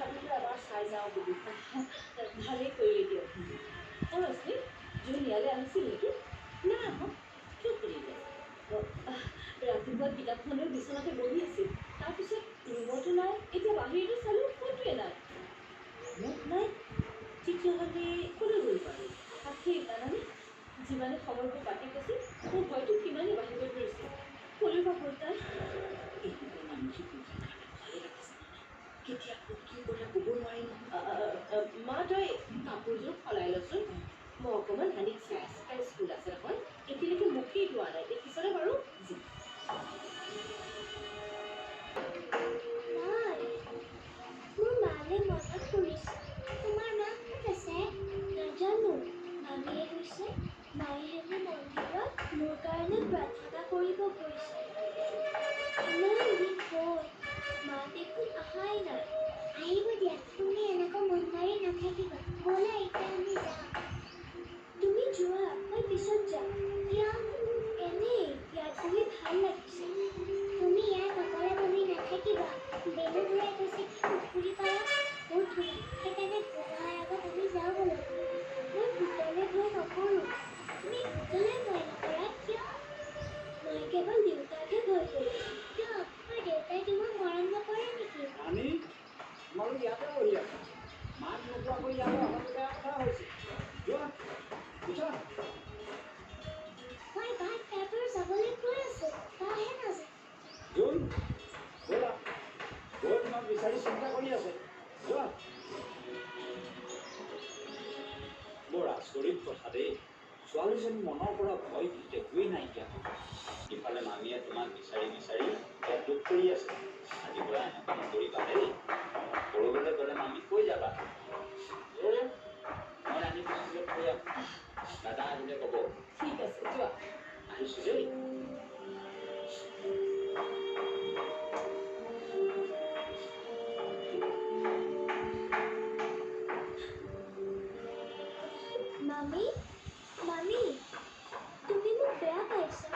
ভাবিলোঁ এবাৰ চাই যাওঁ বুলি। ভালেই কৰিলে দিয়ক। অ' ৰশ্মি, জোন ইয়ালৈ আহিছিল নেকি? নাই আহা। কিয় সুধিলে? ৰাতিপুৱা কিতাপখন লৈ বিচনাতে বহি আছিল, তাৰপিছত ৰুমতো নাই, এতিয়া বাহিৰতো চালোঁ ক'তোৱে নাই। ৰুমত নাই? তেতিয়াহ'লে ক'লৈ গ'ল বাৰু? তাকেই জানানে, যিমানে সময়বোৰ পাতি গৈছে মোৰ ভয়টো সিমানেই বাঢ়িব ধৰিছে। ক'লৈ বা গ'ল তাই? এনেকুৱা মানসিক ৰোগীৰ কাৰণে ভয়ে লাগে জানানে, কেতিয়া ক'ত কি কৰে ক'ব নোৱাৰি নহয়। মা, তই কাপোৰযোৰ সলাই লচোন, মই অকণমান হানিক চাই আছোঁ। তাইৰ স্কুল আছে নহয়, এতিয়ালৈকে মুখেই ধোৱা নাই, দেখিছনে বাৰু? মোৰ মালে মনত পৰিছে। তোমাৰ মা ক'ত আছে? নাজানো, মামীয়ে কৈছে মায়ে হেনো মন্দিৰত মোৰ কাৰণে প্ৰাৰ্থনা কৰিব গৈছে। ইমান দিন হ'ল, মা দেখোন অহাই নাই। আহিব দিয়া, তুমি এনেকৈ মন মাৰি নাথাকিবা। ব'লা এতিয়া আমি যাওঁ। তুমি যোৱা, মই পিছত যাম। কিয়? এনেই ইয়াত বহি ভাল লাগিছে। তুমি ইয়াত অকলে বহি নাথাকিবা। বেনু খুৰাই কৈছে কি পুখুৰী পাৰত ভূত ওলায়, সেইকাৰণে ভূত অহাৰ আগত আমি যাওঁ ব'লা। মই ভূতলৈ ভয় নকৰোঁ। তুমি ভূতলৈ ভয় নকৰা কিয়? মই কেৱল দেউতাকহে ভয় কৰোঁ। কিয়, তোমাৰ দেউতাই তোমাক মৰম নকৰে নেকি? ৰাণী, তোমালোক ইয়াতে বহি আছা, মাক নোকোৱাকৈ ইয়ালৈ অহাটো বেয়া কথা হৈছে। যোৱা, উঠা। মই বাক তাৰ পৰা যাবলৈ কৈ আছো, বাহে নাযায়। জোন, ব'লা, বৌয়ে তোমাক বিচাৰি চিন্তা কৰি আছে, যোৱা। বৰ আচৰিত কথা দেই, ছোৱালীজনী মনৰ পৰা ভয় ভীত একোৱেই নাইকিয়া হ'ল। ইফালে মামীয়ে তোমাক বিচাৰি বিচাৰি ইয়াত দুখ কৰি আছে। আজিৰ পৰা এনেকুৱা নকৰিবা দেই। ক'ৰবালৈ গ'লে মামীক কৈ যাবা। মই ৰাণীক স্কুলত থৈ আহোঁ, দাদা আহিলে ক'ব। ঠিক আছে, যোৱা। আহিছোঁ দেই। মামী, মামী, তুমি মোক বেয়া পাইছা?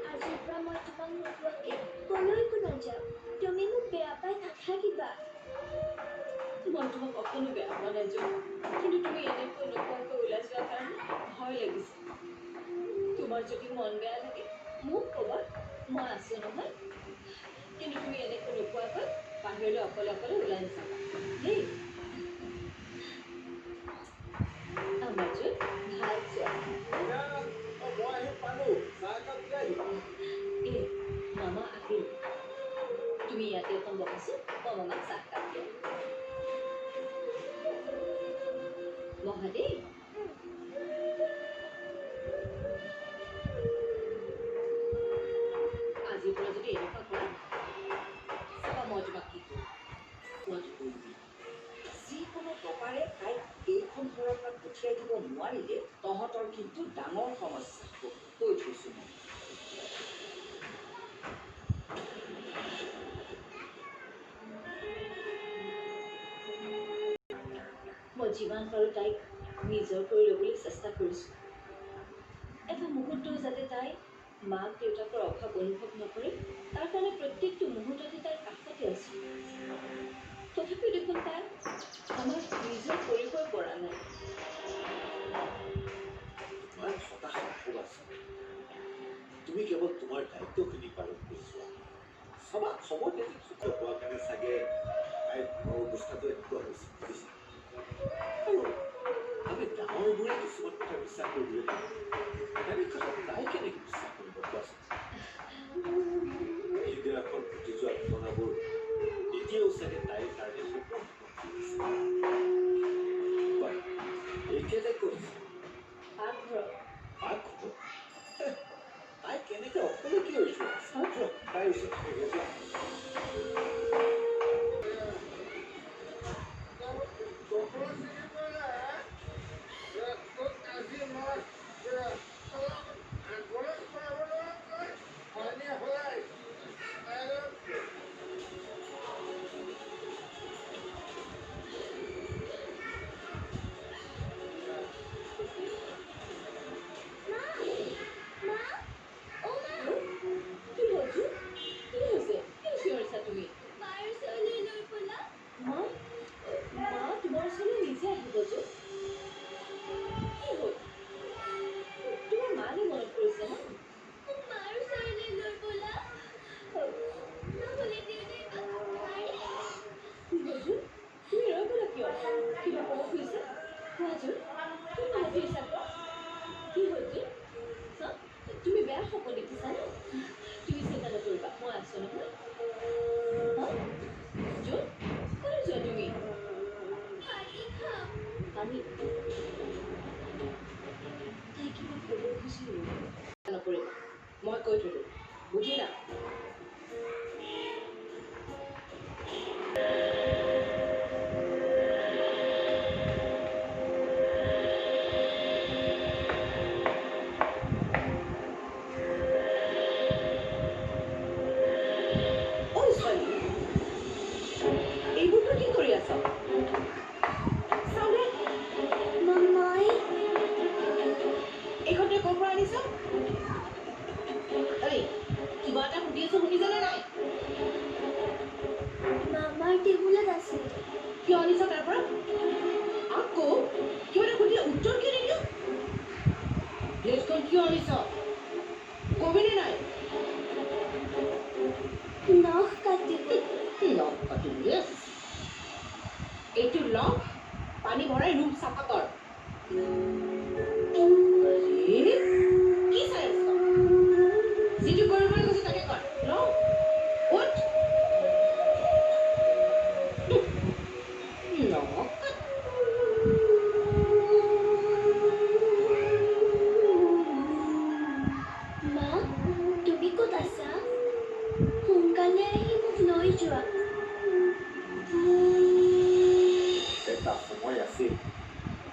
আজিৰ পৰা মই তোমাক নোকোৱাকৈ ক'লৈকো নাযাওঁ। তুমি মোক বেয়া পাই নাথাকিবা। মই তোমাক অকণো বেয়া পোৱা নাই জোন, কিন্তু তুমি এনেকৈ নোকোৱাকৈ ওলাই যোৱাৰ কাৰণে ভয় লাগিছে। তোমাৰ যদি মন বেয়া লাগে মোক ক'বা, মই আছোঁ নহয়। কিন্তু তুমি এনেকৈ নোকোৱাকৈ বাহিৰলৈ অকলে অকলে ওলাই নাযাবা দেই। আমাৰ জোন ভাল ছোৱালী। মই আহি পালোঁ, চাহ একাপ দিয়াহি। এই মামা আহিল, তুমি ইয়াতে অকণ বহাচোন, মই মামাক চাহকাপ দিওঁ। বহা দেই। আজিৰ পৰা যদি এনেকুৱা কৰা, চাবা মই তোমাক কি কৰোঁ। কোৱাটো কৰিবি, যিকোনো প্ৰকাৰে তাইক এইখন ঘৰৰ পৰা পঠিয়াই দিব নোৱাৰিলে তহঁতৰ কিন্তু ডাঙৰ সমস্যা হ'ব, কৈ থৈছোঁ মই। মই যিমান পাৰোঁ তাইক নিজৰ কৰি ল'বলৈ চেষ্টা কৰিছোঁ। এটা মুহূৰ্তও যাতে তাই মাক দেউতাকৰ অভাৱ অনুভৱ নকৰে, তাৰ কাৰণে প্ৰত্যেকটো মুহূৰ্ততে তাইৰ কাষতে আছোঁ। তথাপিও দেখোন তাই আমাক নিজৰ কৰিবই পৰা নাই। ইমান হতাশ নহ'বাচোন, তুমি কেৱল তোমাৰ দায়িত্বখিনি পালন কৰি যোৱা। চাবা, সময়ত এদিন সুখ হোৱাৰ কাৰণে চাগে তাইৰ মনৰ অৱস্থাটো এনেকুৱা হৈছে, বুজিছা? আৰু আমি ডাঙৰবোৰে কিছুমান কথা বিশ্বাস কৰিবলৈ লাগে, তেনে ক্ষেত্ৰত তাই কেনেকৈ বিশ্বাস কৰিব কোৱাচোন? সেইদিনাখন ঘটি যোৱা ঘটনাবোৰ এতিয়াও চাগে তাইৰ কাৰণে সপোন। কোৱা, এতিয়া তাই ক'ত আছে? পাকঘৰত। পাকঘৰত? তাই কেনেকৈ অকলে কিয় এৰি থৈ আহিছা? যোৱা, তাইৰ ওচৰত থাকেগৈ, যোৱা। মা, মা, অ' মা। কি হ'ল জোন? কি হৈছে? কিয় চিঞৰিছা? দেখিছা ন? তুমি চিন্তা নকৰিবা, মই আছোঁ নহয়। হা জোন, ক'লৈ যোৱা তুমি? পানী খাম। পানী? তাই কিবা ক'ব খুজিছিল। নকৰিবা, মই কৈ থলো, বুজিলা? ঐ ছোৱালী, এইবোৰ তই কি কৰি আছ? চাওঁ দে। মই এইখন তই ক'ৰ পৰা আনিছ? ঐ, কিবা এটা সুধি আছো, শুনিছনে নাই? মামাৰ টেবুলত আছিল। কিয় আনিছ তাৰ পৰা? আকৌ কিবা এটা সুধিলে উত্তৰ কিয় নিদিয়? ব্লেডখন কিয় আনিছ, কবিনে নাই? নখ কাটিবলৈ। নখ কাটিবলৈ? এইটো ল, পানী ভৰাই ৰুম চাফা কৰ। আৰে, কি চাই আছ? যিটো কৰিবলৈ কৈছো তাকে কৰ। ল, উঠ। নখ কাট। মা, তুমি ক'ত আছা? সোনকালে আহি মোক লৈ যোৱা।